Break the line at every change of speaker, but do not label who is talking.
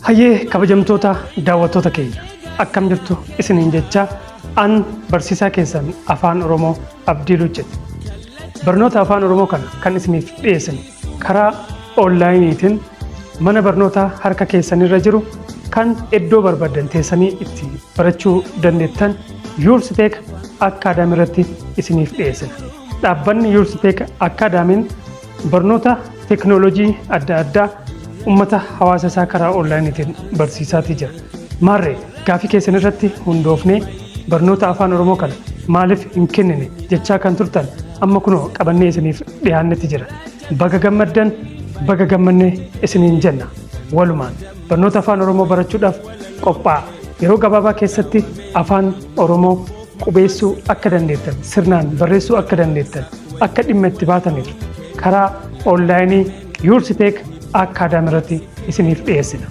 Hayyee, kabajamtoota daawwattoota keenya, akkam jirtu isiniin jecha an barsiisaa keessan Afaan Oromoo Abdii Luucceti. Barnoota Afaan Oromoo kana kan isiniif dhiyeessinu karaa onlaayiniitiin mana barnootaa harka keessanirra jiru kan iddoo barbaaddan teessanii itti barachuu dandeettan Yuursiteek Akkaadaamii irratti isiniif dhiyeessina. Dhaabbanni Yuursiteek Akkaadaamiin barnoota teeknooloojii adda addaa ummata hawaasa isaa karaa onlaayiniitiin barsiisaatii jira. Maarree, gaafii keessan irratti hundoofnee barnoota Afaan Oromoo kana maaliif hin kennine jechaa kan turtan amma kunoo qabannee isiniif dhiyaannetti jira. Baga gammaddan, baga gammannee isiniin jenna. Walumaan barnoota Afaan Oromoo barachuudhaaf qophaa'a. Yeroo gabaabaa keessatti Afaan Oromoo qubeessuu akka dandeettan, sirnaan barreessuu akka dandeettan, akka dhimma itti baataniif karaa onlaayinii Yuursiteek Akkaadaamii irratti isiniif dhiyeessina.